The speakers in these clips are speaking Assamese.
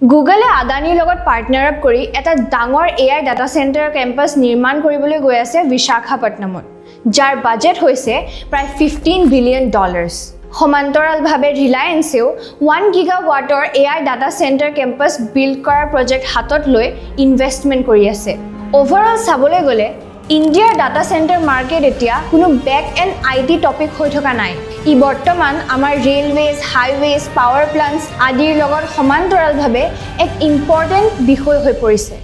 গুগলে আদানীৰ লগত পাৰ্টনাৰ আপ কৰি এটা ডাঙৰ এআই ডাটা চেণ্টাৰ কেম্পাছ নিৰ্মাণ কৰিবলৈ গৈ আছে বিশাখাপট্টনমত, যাৰ বাজেট হৈছে প্ৰায় $15 বিলিয়ন। সমান্তৰালভাৱে ৰিলায়েন্সেও 1 গিগা ৱাটৰ AI data centre campus build কৰাৰ প্ৰজেক্ট হাতত লৈ ইনভেষ্টমেণ্ট কৰি আছে। অ'ভাৰঅল চাবলৈ গ'লে ইণ্ডিয়াৰ ডাটা চেণ্টাৰ মাৰ্কেট এতিয়া কোনো বেক এণ্ড IT topic হৈ থকা নাই। ই বৰ্তমান আমাৰ ৰেলৱেজ, হাইৱেজ, পাৱাৰ প্লাণ্টছ আদিৰ লগত সমান্তৰালভাৱে এক ইম্পৰ্টেণ্ট বিষয় হৈ পৰিছে।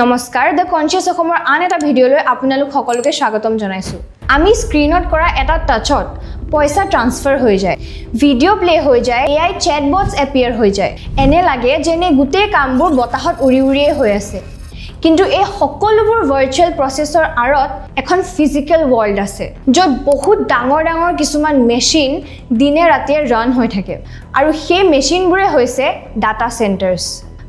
নমস্কাৰ, the conscious অসমৰ আন এটা ভিডিঅ'লৈ আপোনালোক সকলোকে স্বাগতম জনাইছোঁ। আমি স্ক্ৰীণত কৰা এটা টাচত পইচা ট্ৰান্সফাৰ হৈ যায়, ভিডিঅ' প্লে হৈ যায়, এআই চেটবটছ এপিয়াৰ হৈ যায়। এনে লাগে যেনে গোটেই কামবোৰ বতাহত উৰি উৰিয়ে হৈ আছে। কিন্তু এই সকলোবোৰ ভাৰ্চুৱেল প্ৰচেছৰ আঁৰত এখন ফিজিকেল ৱৰ্ল্ড আছে, য'ত বহুত ডাঙৰ ডাঙৰ কিছুমান মেচিন দিনে ৰাতিয়ে ৰান হৈ থাকে আৰু সেই মেচিনবোৰে হৈছে ডাটা চেণ্টাৰ্ছ।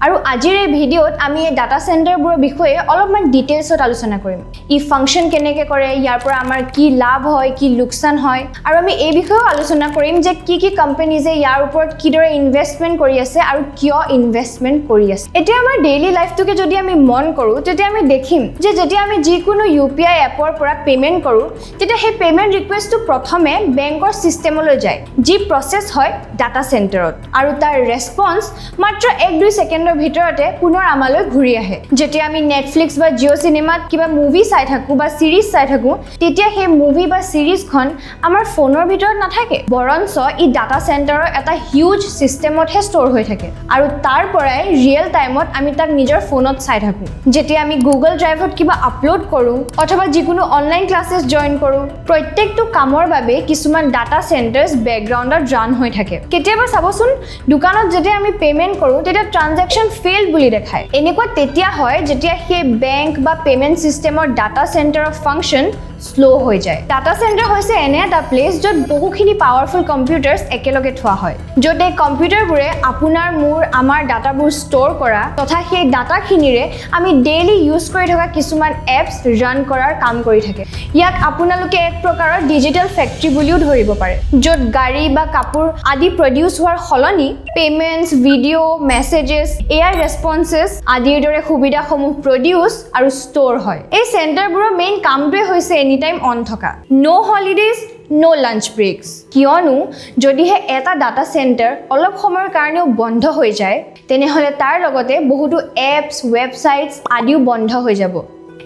আৰু আজিৰ এই ভিডিঅ'ত আমি এই ডাটা চেণ্টাৰবোৰৰ বিষয়ে অলপমান ডিটেইলছত আলোচনা কৰিম। ই ফাংচন কেনেকৈ কৰে, ইয়াৰ পৰা আমাৰ কি লাভ হয়, কি লোকচান হয় আৰু আমি এই বিষয়েও আলোচনা কৰিম যে কি কি কোম্পানীজে ইয়াৰ ওপৰত কিদৰে ইনভেষ্টমেণ্ট কৰি আছে আৰু কিয় ইনভেষ্টমেণ্ট কৰি আছে। এতিয়া আমাৰ ডেইলি লাইফটোকে যদি আমি মন কৰোঁ, তেতিয়া আমি দেখিম যে যেতিয়া আমি যিকোনো ইউপিআই এপৰ পৰা পে'মেণ্ট কৰোঁ, তেতিয়া সেই পে'মেণ্ট ৰিকুৱেষ্টটো প্ৰথমে বেংকৰ ছিষ্টেমলৈ যায়, যি প্ৰচেছ হয় ডাটা চেণ্টাৰত আৰু তাৰ ৰেছপন্স মাত্ৰ 1-2 ছেকেণ্ডৰ ভিতৰতে পুনৰ আমালৈ ঘূৰি আহে। যেতিয়া আমি নেটফ্লিক্স বা জিঅ' চিনেমাত কিবা মুভি চাই থাকোঁ বা ছিৰিজ চাই থাকোঁ, তেতিয়া সেই মুভি বা ছিৰিজখন আমাৰ ফোনৰ ভিতৰত নাথাকে, বৰঞ্চ ই ডাটা চেণ্টাৰৰ এটা হিউজ ছিষ্টেমতহে ষ্ট'ৰ হৈ থাকে আৰু তাৰ পৰাই ৰিয়েল টাইমত আমি তাক নিজৰ ফোনত চাই থাকোঁ। যেতিয়া আমি গুগল ড্ৰাইভত কিবা আপলোড কৰোঁ অথবা যিকোনো অনলাইন ক্লাছেছ জইন কৰোঁ, প্ৰত্যেকটো কামৰ বাবে কিছুমান ডাটা চেণ্টাৰ্ছ বেকগ্ৰাউণ্ডত ৰান হৈ থাকে। কেতিয়াবা চাবচোন, দোকানত যেতিয়া আমি পে'মেণ্ট কৰোঁ, তেতিয়া ট্ৰানজেকশ্যন ফেইল বুলি দেখায়। এনেকুৱা তেতিয়া হয় যেতিয়া সেই বেংক বা পে'মেণ্ট ছিষ্টেমৰ ডাটা চেণ্টাৰৰ ফাংচন শ্ল' হৈ যায়। ডাটা চেণ্টাৰ হৈছে এনে এটা প্লেচ, য'ত বহুখিনি পাৱাৰফুল কম্পিউটাৰ্ছ একেলগে থোৱা হয়, য'ত এই কম্পিউটাৰবোৰে আপোনাৰ, মোৰ, আমাৰ ডাটাবোৰ ষ্ট'ৰ কৰা তথা সেই ডাটাখিনিৰে আমি ডেইলি ইউজ কৰি থকা কিছুমান এপছ ৰান কৰাৰ কাম কৰি থাকে। ইয়াক আপোনালোকে এক প্ৰকাৰৰ ডিজিটেল ফেক্টৰী বুলিও ধৰিব পাৰে, য'ত গাড়ী বা কাপোৰ আদি প্ৰডিউচ হোৱাৰ সলনি payments, video, messages, AI ৰেছপন্সেছ আদিৰ দৰে সুবিধাসমূহ প্ৰডিউচ আৰু ষ্ট'ৰ হয়। এই চেণ্টাৰবোৰৰ মেইন কামটোৱে হৈছে এনি টাইম অন থকা, no holidays, no lunch breaks। কিয়নো যদিহে এটা ডাটা চেণ্টাৰ অলপ সময়ৰ কাৰণেও বন্ধ হৈ যায়, তেনেহ'লে তাৰ লগতে বহুতো এপছ, ৱেবছাইটছ আদিও বন্ধ হৈ যাব।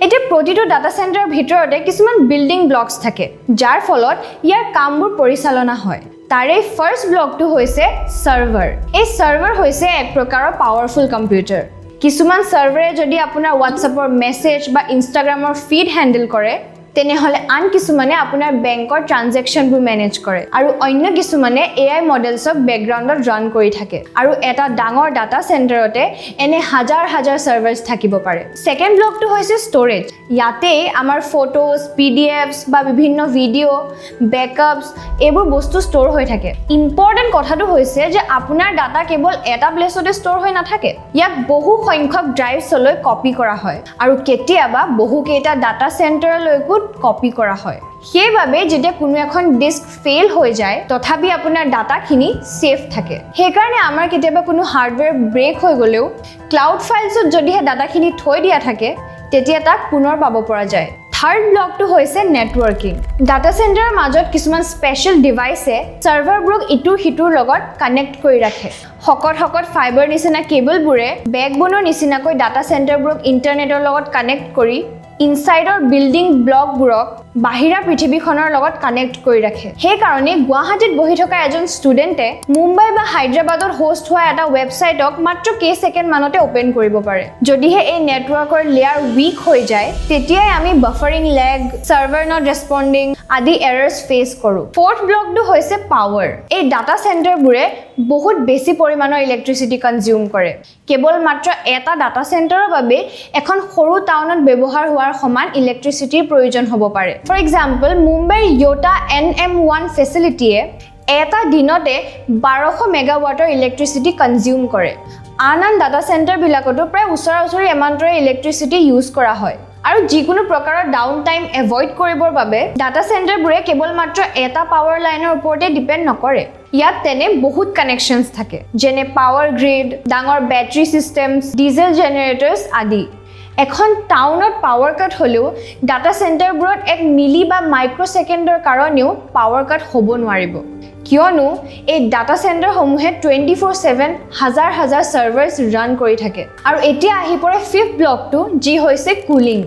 এতিয়া প্ৰতিটো ডাটা চেণ্টাৰৰ ভিতৰতে কিছুমান বিল্ডিং ব্লকছ থাকে, যাৰ ফলত ইয়াৰ কামবোৰ পৰিচালনা হয়। তাৰে ফাৰ্ষ্ট ব্লকটো হৈছে ছাৰ্ভাৰ। এই ছাৰ্ভাৰ হৈছে এক প্ৰকাৰৰ পাৱাৰফুল কম্পিউটাৰ। কিছুমান ছাৰ্ভাৰে যদি আপোনাৰ হোৱাটছএপৰ মেছেজ বা ইনষ্টাগ্ৰামৰ ফিড হেণ্ডেল কৰে, তেনেহ'লে আন কিছুমানে আপোনাৰ বেংকৰ ট্ৰানজেকশ্যনবোৰ মেনেজ কৰে আৰু অন্য কিছুমানে এআই মডেলছক বেকগ্ৰাউণ্ডত ৰান কৰি থাকে। আৰু এটা ডাঙৰ ডাটা চেণ্টাৰতে এনে হাজাৰ হাজাৰ ছাৰ্ভাৰ্ছ থাকিব পাৰে। ছেকেণ্ড ব্লকটো হৈছে ষ্ট'ৰেজ। ইয়াতেই আমাৰ ফটোজ, পিডিএফছ বা বিভিন্ন ভিডিঅ', বেকআপছ এইবোৰ বস্তু ষ্ট'ৰ হৈ থাকে। ইম্পৰ্টেণ্ট কথাটো হৈছে যে আপোনাৰ ডাটা কেৱল এটা প্লেচতে ষ্ট'ৰ হৈ নাথাকে। ইয়াক বহু সংখ্যক ড্ৰাইভছলৈ কপি কৰা হয় আৰু কেতিয়াবা বহুকেইটা ডাটা চেণ্টাৰলৈকো কপি কৰা হয়। সেইবাবে যেতিয়া কোনো এখন ডিস্ক ফেইল হৈ যায়, তথাপি আপোনাৰ ডাটাখিনি ছেফ থাকে। সেইকাৰণে আমাৰ কেতিয়াবা কোনো হাৰ্ডৱেৰ ব্ৰেক হৈ গ'লেও ক্লাউড ফাইলছত যদিহে ডাটাখিনি থৈ দিয়া থাকে, তেতিয়া তাক পুনৰ পাব পৰা যায়। থাৰ্ড ব্লকটো হৈছে নেটৱৰ্কিং। ডাটা চেণ্টাৰৰ মাজত কিছুমান স্পেচিয়েল ডিভাইচে ছাৰ্ভাৰবোৰক ইটোৰ সিটোৰ লগত কানেক্ট কৰি ৰাখে। শকত শকত ফাইবাৰ নিচিনা কেবলবোৰে বেকবনৰ নিচিনাকৈ ডাটা চেণ্টাৰবোৰক ইণ্টাৰনেটৰ লগত কানেক্ট কৰি ইনচাইডৰ বিল্ডিং ব্লকবোৰক বাহিৰা পৃথিৱীখনৰ লগত কানেক্ট কৰি ৰাখে। সেইকাৰণে গুৱাহাটীত বহি থকা এজন ষ্টুডেণ্টে মুম্বাই বা হায়দৰাবাদত হোষ্ট হোৱা এটা ৱেবছাইটক মাত্ৰ কেই ছেকেণ্ড মানতে অ'পেন কৰিব পাৰে। যদিহে এই নেটৱৰ্কৰ লেয়াৰ উইক হৈ যায়, তেতিয়াই আমি buffering, lag, server not responding আদি এৰাৰ্ছ ফেচ কৰোঁ। ফ'ৰ্থ ব্লকটো হৈছে পাৱাৰ। এই ডাটা চেণ্টাৰবোৰে বহুত বেছি পৰিমাণৰ ইলেক্ট্ৰিচিটি কনজিউম কৰে। কেৱল মাত্ৰ এটা ডাটা চেণ্টাৰৰ বাবে এখন সৰু টাউনত ব্যৱহাৰ হোৱাৰ সমান ইলেক্ট্ৰিচিটিৰ প্ৰয়োজন হ'ব পাৰে। ফৰ এক্সাম্পল, মুম্বাইৰ য়টা এন এম 1 ফেচিলিটিয়ে এটা দিনতে 1200 মেগাৱাটৰ ইলেক্ট্ৰিচিটি কনজিউম কৰে। আন আন ডাটা চেণ্টাৰবিলাকতো প্ৰায় ওচৰা ওচৰি এমাউণ্টৰে ইলেক্ট্ৰিচিটি ইউজ কৰা হয়। আৰু যিকোনো প্ৰকাৰৰ ডাউন টাইম এভইড কৰিবৰ বাবে ডাটা চেণ্টাৰবোৰে কেৱল মাত্ৰ এটা পাৱাৰ লাইনৰ ওপৰতে ডিপেণ্ড নকৰে। ইয়াত তেনে বহুত কানেকশ্যনছ থাকে, যেনে পাৱাৰ গ্ৰীড, ডাঙৰ বেটাৰী ছিষ্টেমছ, ডিজেল জেনেৰেটৰ্ছ আদি। এখন টাউনত পাৱাৰ কাট হ'লেও ডাটা চেণ্টাৰবোৰত এক মিলি বা মাইক্ৰ' ছেকেণ্ডৰ কাৰণেও পাৱাৰ কাট হ'ব নোৱাৰিব, কিয়নো এই ডাটা চেণ্টাৰসমূহে 24/7 হাজাৰ হাজাৰ ছাৰ্ভাৰ্ছ ৰান কৰি থাকে। আৰু এতিয়া আহি পৰে ফিফ্থ ব্লকটো, যি হৈছে কুলিং।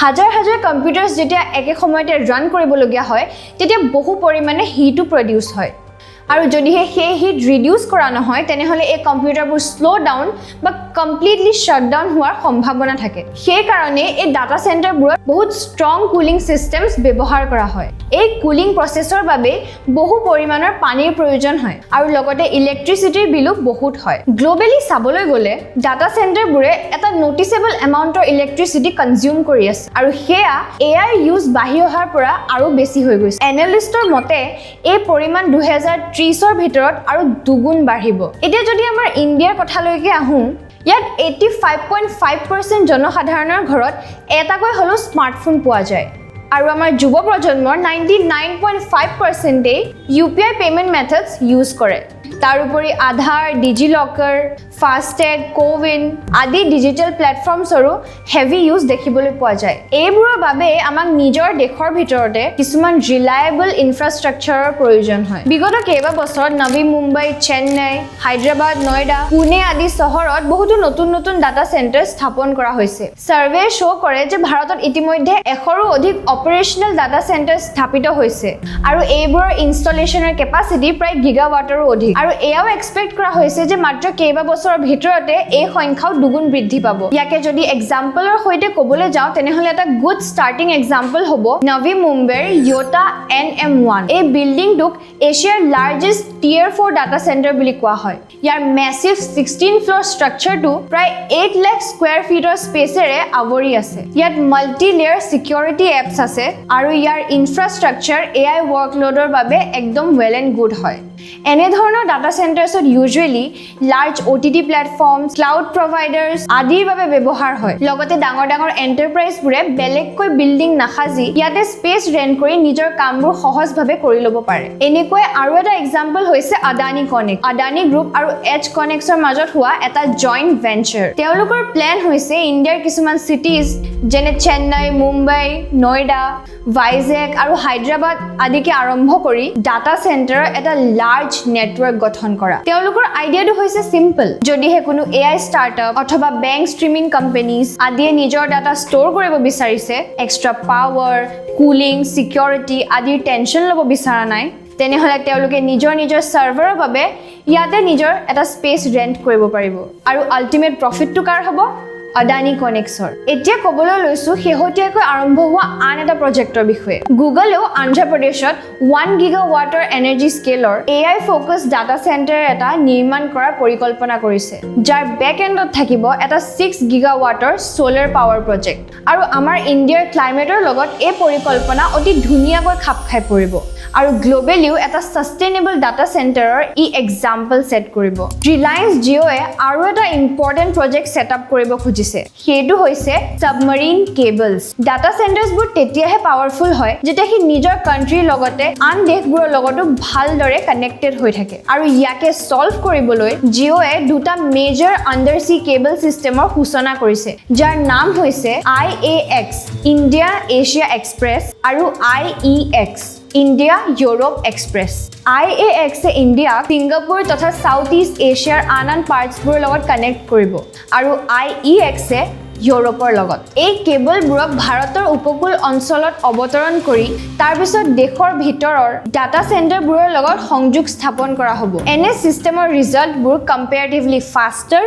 হাজাৰ হাজাৰ কম্পিউটাৰ্ছ যেতিয়া একে সময়তে ৰান কৰিবলগীয়া হয়, তেতিয়া বহু পৰিমাণে হিটো প্ৰডিউচ হয়। আৰু যদিহে সেই হিট ৰিডিউচ কৰা নহয়, তেনেহ'লে এই কম্পিউটাৰবোৰ শ্ল' ডাউন বা কমপ্লিটলি শ্বাট ডাউন হোৱাৰ সম্ভাৱনা থাকে। সেইকাৰণে এই ডাটা চেণ্টাৰবোৰত বহুত ষ্ট্ৰং কুলিং ছিষ্টেমছ ব্যৱহাৰ কৰা হয়। এই কুলিং প্ৰচেছৰ বাবে বহু পৰিমাণৰ পানীৰ প্ৰয়োজন হয় আৰু লগতে ইলেক্ট্ৰিচিটিৰ বিলো বহুত হয়। গ্ল'বেলি চাবলৈ গ'লে ডাটা চেণ্টাৰবোৰে এটা নটিচেবল এমাউণ্টৰ ইলেক্ট্ৰিচিটি কনজিউম কৰি আছে আৰু সেয়া এ আইৰ ইউজ বাঢ়ি অহাৰ পৰা আৰু বেছি হৈ গৈছে। এনালিষ্টৰ মতে এই পৰিমাণ 2030ৰ ভিতৰত আৰু দুগুণ বাঢ়িব। এতিয়া যদি আমাৰ ইণ্ডিয়াৰ কথালৈকে আহোঁ, ইয়াত 85.5% জনসাধাৰণৰ ঘৰত এটাকৈ হ'লেও স্মাৰ্টফোন পোৱা যায় আৰু আমাৰ যুৱ প্ৰজন্মৰ 99.5%-েই ইউ পি আই পে'মেণ্ট মেথডছ ইউজ কৰে। তাৰোপৰি আধাৰ, ডিজি লকাৰ, ফাষ্টেগ, কোৱিন আদি ডিজিটেল প্লেটফৰ্মছৰো হেভি ইউজ দেখিবলৈ পোৱা যায়। এইবোৰৰ বাবে আমাক নিজৰ দেশৰ ভিতৰতে কিছুমান ৰিলায়েবল ইনফ্ৰাষ্ট্ৰাকচাৰৰ প্ৰয়োজন হয়। বিগত কেইবা বছৰত নৱী মুম্বাই, চেন্নাই, হায়দৰাবাদ, নয়ডা, পুনে আদি চহৰত বহুতো নতুন নতুন ডাটা চেণ্টাৰ স্থাপন কৰা হৈছে। ছাৰ্ভে শ্ব' কৰে যে ভাৰতত ইতিমধ্যে 100ৰো অধিক অপাৰেশ্যনেল ডাটা চেণ্টাৰ স্থাপিত হৈছে আৰু এইবোৰৰ ইনষ্টলেশ্যনৰ কেপাচিটি প্ৰায় গিগাৱাটৰো অধিক। আৰু এয়াও এক্সপেক্ট কৰা হৈছে যে মাত্ৰ কেইবা বছৰৰ ভিতৰতে এই সংখ্যাও দুগুণ বৃদ্ধি পাব। ইয়াকে যদি এক্সাম্পলৰ সৈতে ক'বলৈ যাওঁ, তেনেহ'লে এটা গুড ষ্টাৰ্টিং এক্সাম্পল হ'ব নৱী মুম্বাইৰ য়টা এন এম 1। এই বিল্ডিংটোক এছিয়াৰ লাৰ্জেষ্ট টিয়াৰ 4 ডাটা চেণ্টাৰ বুলি কোৱা হয়। ইয়াৰ মেচিভ 16 ফ্ল'ৰ ষ্ট্ৰাকচাৰটো প্ৰায় 8 লাখ স্কুৱেৰ ফিটৰ স্পেচেৰে আৱৰি আছে। ইয়াত মাল্টি লেয়াৰ ছিকিউৰিটি এপছ আছে আৰু ইয়াৰ ইনফ্ৰাষ্ট্ৰাকচাৰ এ I ৱৰ্কলোডৰ বাবে একদম ৱেল এণ্ড গুড হয়। এনেধৰণৰ data চেণ্টাৰ্ছত usually large OTT platform, cloud providers আদিৰ বাবে ব্যৱহাৰ হয়। লগতে ডাঙৰ ডাঙৰ এণ্টাৰপ্ৰাইজবোৰে বেলেগকৈ বিল্ডিং নাসাজি ইয়াতে স্পেচ ৰেণ্ট কৰি নিজৰ কামবোৰ সহজভাৱে কৰি ল'ব পাৰে। এনেকৈ আৰু এটা এক্সাম্পল হৈছে আদানী কনেক্ট। আদানী গ্ৰুপ আৰু এজ কনেক্সৰ মাজত হোৱা এটা জইণ্ট ভেঞ্চাৰ। তেওঁলোকৰ প্লেন হৈছে ইণ্ডিয়াৰ কিছুমান চিটিজ, যেনে চেন্নাই, মুম্বাই, নয়ডা, ভাইজেক আৰু হায়দৰাবাদ আদিকে আৰম্ভ কৰি ডাটা চেণ্টাৰৰ এটা লাৰ্জ নেটৱৰ্ক গঠন কৰা। তেওঁলোকৰ আইডিয়াটো হৈছে চিম্পল। যদিহে কোনো এ I startup অথবা বেংক, ষ্ট্ৰিমিং কোম্পানীজ আদিয়ে নিজৰ ডাটা ষ্ট'ৰ কৰিব বিচাৰিছে, এক্সট্ৰা পাৱাৰ, কুলিং, ছিকিউৰিটি আদিৰ টেনশ্যন ল'ব বিচৰা নাই, তেনেহ'লে তেওঁলোকে নিজৰ নিজৰ ছাৰ্ভাৰৰ বাবে ইয়াতে নিজৰ এটা স্পেচ ৰেণ্ট কৰিব পাৰিব। আৰু আল্টিমেট প্ৰফিটটো কাৰ হ'ব? আদানী কনেক্সৰ। এতিয়া ক'বলৈ লৈছোঁ শেহতীয়াকৈ আৰম্ভ হোৱা আন এটা প্ৰজেক্টৰ বিষয়ে। গুগলেও অন্ধ্ৰপ্ৰদেশত 1 গিগা ৱাটৰ এনাৰ্জি স্কেলৰ A I focus data centre এটা নিৰ্মাণ কৰাৰ পৰিকল্পনা কৰিছে, যাৰ বেক এণ্ডত থাকিব এটা 6 গিগা ৱাটৰ ছ'লাৰ পাৱাৰ প্ৰজেক্ট। আৰু আমাৰ ইণ্ডিয়াৰ ক্লাইমেটৰ লগত এই পৰিকল্পনা অতি ধুনীয়াকৈ খাপ খাই পৰিব আৰু গ্ল'বেলিও এটা ছাষ্টেইনেবল ডাটা চেণ্টাৰৰ ই এক্সাম্পল ছেট কৰিব। ৰিলায়েন্স জিঅ'য়ে আৰু এটা ইম্পৰ্টেণ্ট প্ৰজেক্ট ছেট আপ কৰিব খুজিছে, সেইটো হৈছে ছাবমাৰিন কেবলছ। ডাটা চেণ্টাৰ্ছবোৰ তেতিয়াহে পাৱাৰফুল হয় যেতিয়া সি নিজৰ কাণ্ট্ৰিৰ লগতে আন দেশবোৰৰ লগতো ভালদৰে কানেক্টেড হৈ থাকে। আৰু ইয়াকে ছল্ভ কৰিবলৈ জিঅ'য়ে দুটা মেজৰ আণ্ডাৰ চি কেবল ছিষ্টেমৰ সূচনা কৰিছে, যাৰ নাম হৈছে I A x, India Asia express আৰু I E x, India Europe express. I A এক্সে ইণ্ডিয়াক ছিংগাপুৰ তথা চাউথ ইষ্ট এছিয়াৰ আন আন পাৰ্টছবোৰৰ লগত কানেক্ট কৰিব আৰু I E এক্সে ইউৰোপৰ লগত। এই কেবলবোৰক ভাৰতৰ উপকূল অঞ্চলত অৱতৰণ কৰি তাৰপিছত দেশৰ ভিতৰৰ ডাটা চেণ্টাৰবোৰৰ লগত সংযোগ স্থাপন কৰা হ'ব। এনে ছিষ্টেমৰ ৰিজাল্টবোৰ কম্পেৰেটিভলি ফাষ্টাৰ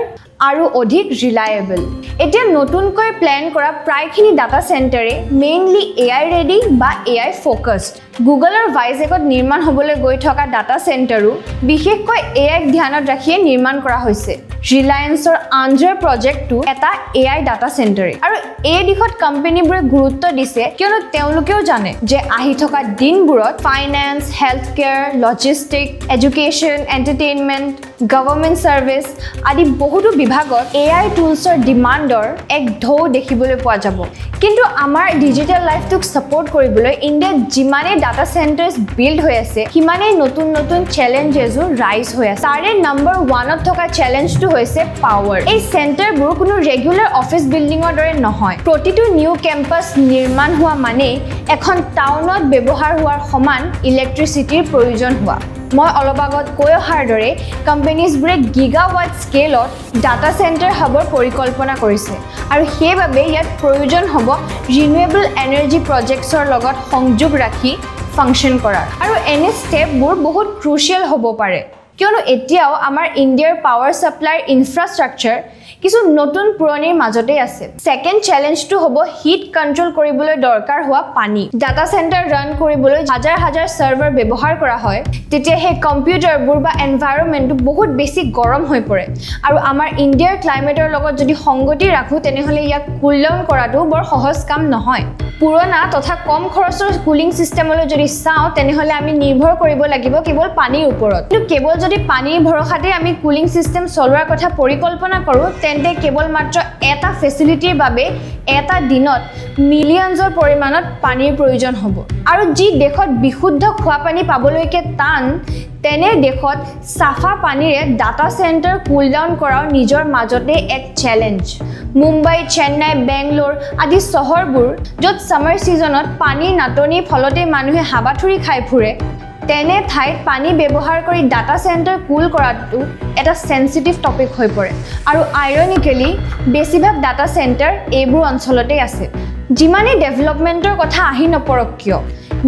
আৰু অধিক ৰিলায়েবল। এতিয়া নতুনকৈ প্লেন কৰা প্ৰায়খিনি ডাটা চেণ্টাৰে মেইনলি এআই ৰেডি বা এআই ফ'কাছড। গুগলৰ ভাইজেগত নিৰ্মাণ হ'বলৈ গৈ থকা ডাটা চেণ্টাৰো বিশেষকৈ এআইক ধ্যানত ৰাখিয়ে নিৰ্মাণ কৰা হৈছে। ৰিলায়েন্সৰ আন্ধ্ৰ প্ৰজেক্টটো এটা এআই ডাটা চেণ্টাৰে আৰু এই দিশত কোম্পানীবোৰে গুৰুত্ব দিছে, কিয়নো তেওঁলোকেও জানে যে আহি থকা দিনবোৰত finance, health care, logistic, education, entertainment, government service আদি বহুতো বিভাগত এআই টুলছৰ ডিমাণ্ডৰ এক ঢৌ দেখিবলৈ পোৱা যাব। কিন্তু আমাৰ ডিজিটেল লাইফটোক ছাপৰ্ট কৰিবলৈ ইণ্ডিয়াত যিমানেই ডাটা চেণ্টাৰ্ছ বিল্ড হৈ আছে, সিমানেই নতুন নতুন চেলেঞ্জেছো ৰাইজ হৈ আছে। তাৰে নম্বৰ ওৱানত থকা চেলেঞ্জটো হৈছে পাৱাৰ। এই চেণ্টাৰবোৰ কোনো ৰেগুলাৰ অফিচ বিল্ডিঙৰ দৰে নহয়। প্ৰতিটো নিউ কেম্পাছ নিৰ্মাণ হোৱা মানেই এখন টাউনত ব্যৱহাৰ হোৱাৰ সমান ইলেক্ট্ৰিচিটিৰ প্ৰয়োজন হোৱা। মই অলপ আগত কৈ অহাৰ দৰে কোম্পেনীজবোৰে গিগাৱাট স্কেলত ডাটা চেণ্টাৰ হাবৰ পৰিকল্পনা কৰিছে আৰু সেইবাবে ইয়াত প্ৰয়োজন হ'ব ৰিনিউৱেবল এনাৰ্জি প্ৰজেক্টছৰ লগত সংযোগ ৰাখি ফাংচন কৰাৰ। আৰু এনে ষ্টেপবোৰ বহুত ক্ৰুচিয়েল হ'ব পাৰে, কিয়নো এতিয়াও আমাৰ ইণ্ডিয়াৰ পাৱাৰ ছাপ্লাইৰ ইনফ্ৰাষ্ট্ৰাকচাৰ কিছু নতুন পুৰণিৰ মাজতেই আছে। ছেকেণ্ড চেলেঞ্জটো হ'ব হিট কণ্ট্ৰল কৰিবলৈ দৰকাৰ হোৱা পানী। ডাটা চেণ্টাৰ ৰান কৰিবলৈ হাজাৰ হাজাৰ ছাৰ্ভাৰ ব্যৱহাৰ কৰা হয়। তেতিয়া সেই কম্পিউটাৰবোৰ বা এনভাইৰনমেণ্টটো বহুত বেছি গৰম হৈ পৰে আৰু আমাৰ ইণ্ডিয়াৰ ক্লাইমেটৰ লগত যদি সংগতি ৰাখোঁ, তেনেহ'লে ইয়াক কুল ডাউন কৰাটো বৰ সহজ কাম নহয়। পুৰণা তথা কম খৰচৰ কুলিং ছিষ্টেমলৈ যদি চাওঁ, তেনেহ'লে আমি নিৰ্ভৰ কৰিব লাগিব কেৱল পানীৰ ওপৰত। কিন্তু কেৱল যদি পানীৰ ভৰসাতে আমি কুলিং ছিষ্টেম চলোৱাৰ কথা পৰিকল্পনা কৰোঁ, তেন্তে কেৱল মাত্ৰ এটা ফেচিলিটিৰ বাবে এটা দিনত মিলিয়নছৰ পৰিমাণত পানীৰ প্ৰয়োজন হ'ব। আৰু যি দেশত বিশুদ্ধ খোৱা পানী পাবলৈকে টান, তেনে দেশত চাফা পানীৰে ডাটা চেণ্টাৰ কুল ডাউন কৰাও নিজৰ মাজতে এক চেলেঞ্জ। মুম্বাই, চেন্নাই, বেংগলোৰ আদি চহৰবোৰ য'ত ছামাৰ ছিজনত পানীৰ নাটনিৰ ফলতেই মানুহে হাবাথুৰি খাই ফুৰে, তেনে ঠাইত পানী ব্যৱহাৰ কৰি ডাটা চেণ্টাৰ কুল কৰাটো এটা চেঞ্চিটিভ টপিক হৈ পৰে। আৰু আইৰনিকেলি বেছিভাগ ডাটা চেণ্টাৰ এইবোৰ অঞ্চলতেই আছে। যিমানেই ডেভেলপমেণ্টৰ কথা আহি নপৰক কিয়,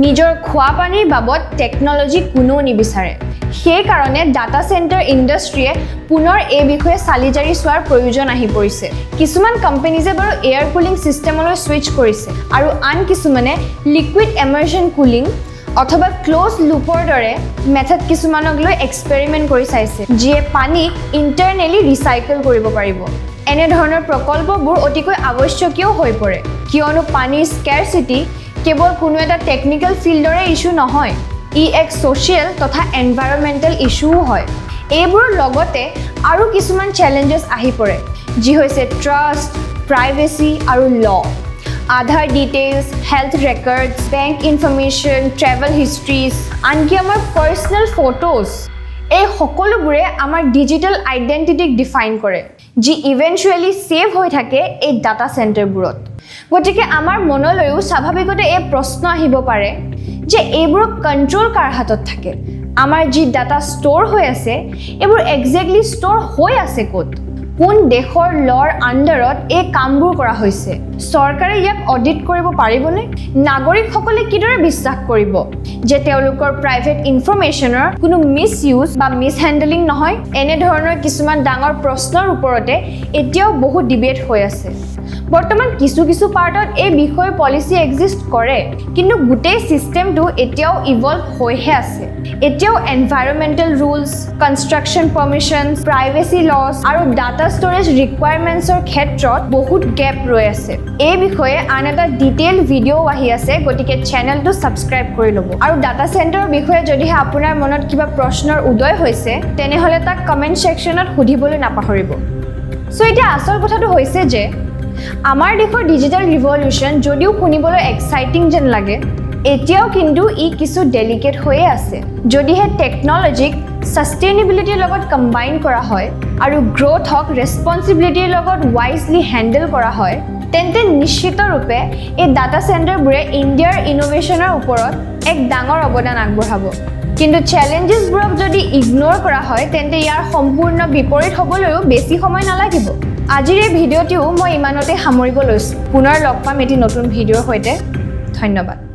নিজৰ খোৱা পানীৰ বাবদ টেকন'লজি কোনেও নিবিচাৰে। সেইকাৰণে ডাটা চেণ্টাৰ ইণ্ডাষ্ট্ৰীয়ে পুনৰ এই বিষয়ে চালি জাৰি চোৱাৰ প্ৰয়োজন আহি পৰিছে। কিছুমান কোম্পেনীজে বাৰু এয়াৰ কুলিং ছিষ্টেমলৈ ছুইচ কৰিছে আৰু আন কিছুমানে লিকুইড এমাৰ্জন কুলিং অথবা ক্ল'জ লুপৰ দৰে মেথড কিছুমানক লৈ এক্সপেৰিমেণ্ট কৰি চাইছে, যিয়ে পানীক ইণ্টাৰনেলি ৰিচাইকেল কৰিব পাৰিব। এনেধৰণৰ প্ৰকল্পবোৰ অতিকৈ আৱশ্যকীয় হৈ পৰে, কিয়নো পানীৰ স্কেৰচিটি কেৱল কোনো এটা টেকনিকেল ফিল্ডৰে ইছ্যু নহয়, ই এক ছ'চিয়েল তথা এনভাইৰমেণ্টেল ইছ্যুও হয়। এইবোৰৰ লগতে আৰু কিছুমান চেলেঞ্জেছ আহি পৰে, যি হৈছে ট্ৰাষ্ট, প্ৰাইভেচি আৰু ল'। আধাৰ details, health records, bank information, travel histories, আনকি আমাৰ পাৰ্চনেল ফটোজ, এই সকলোবোৰে আমাৰ ডিজিটেল আইডেণ্টিটিক ডিফাইন কৰে, যি ইভেঞ্চুৱেলি ছেভ হৈ থাকে এই ডাটা চেণ্টাৰবোৰত। গতিকে আমাৰ মনলৈও স্বাভাৱিকতে এই প্ৰশ্ন আহিব পাৰে যে এইবোৰক কণ্ট্ৰল কাৰ হাতত থাকে? আমাৰ যি ডাটা ষ্ট'ৰ হৈ আছে, এইবোৰ একজেক্টলি ষ্ট'ৰ হৈ আছে ক'ত? কোন দেশৰ লৰ আণ্ডাৰত এই কামবোৰ কৰা হৈছে? চৰকাৰে ইয়াক অডিট কৰিব পাৰিবনে? নাগৰিকসকলে কিদৰে বিশ্বাস কৰিব যে তেওঁলোকৰ প্ৰাইভেট ইনফৰমেশ্যনৰ কোনো মিছ ইউজ বা মিছ হেণ্ডেলিং নহয়? এনেধৰণৰ কিছুমান ডাঙৰ প্ৰশ্নৰ ওপৰতে এতিয়াও বহুত ডিবেট হৈ আছে। বৰ্তমান কিছু কিছু পাৰ্টত এই বিষয়ৰ পলিচি এক্সিষ্ট কৰে, কিন্তু গোটেই ছিষ্টেমটো এতিয়াও ইভল্ভ হৈহে আছে। এতিয়াও environmental rules, construction permissions, privacy laws আৰু ডাটা ষ্ট'ৰেজ ৰিকুৱাৰমেণ্টছৰ ক্ষেত্ৰত বহুত গেপ ৰৈ আছে। এই বিষয়ে আন এটা ডিটেইল ভিডিঅ'ও আহি আছে, গতিকে চেনেলটো ছাবস্ক্ৰাইব কৰি ল'ব। আৰু ডাটা চেণ্টাৰৰ বিষয়ে যদিহে আপোনাৰ মনত কিবা প্ৰশ্নৰ উদয় হৈছে, তেনেহ'লে তাক কমেণ্ট ছেকশ্যনত সুধিবলৈ নাপাহৰিব। চ' এতিয়া আচল কথাটো হৈছে যে আমাৰ দেশৰ ডিজিটেল ৰিভলিউশ্যন যদিও শুনিবলৈ এক্সাইটিং যেন লাগে, এতিয়াও কিন্তু ই কিছু ডেলিকেট হৈয়ে আছে। যদিহে টেকন'লজিক ছাষ্টেইনেবিলিটিৰ লগত কম্বাইন কৰা হয় আৰু গ্ৰ'থক ৰেচপনচিবিলিটিৰ লগত ৱাইজলি হেণ্ডেল কৰা হয়, তেন্তে নিশ্চিতৰূপে এই ডাটা চেণ্টাৰবোৰে ইণ্ডিয়াৰ ইন'ভেশ্যনৰ ওপৰত এক ডাঙৰ অৱদান আগবঢ়াব। কিন্তু চেলেঞ্জেছবোৰক যদি ইগন'ৰ কৰা হয়, তেন্তে ইয়াৰ সম্পূৰ্ণ বিপৰীত হ'বলৈও বেছি সময় নালাগিব। আজিৰ এই ভিডিঅ'টিও মই ইমানতে সামৰিব লৈছোঁ। পুনৰ লগ পাম এটি নতুন ভিডিঅ'ৰ সৈতে। ধন্যবাদ।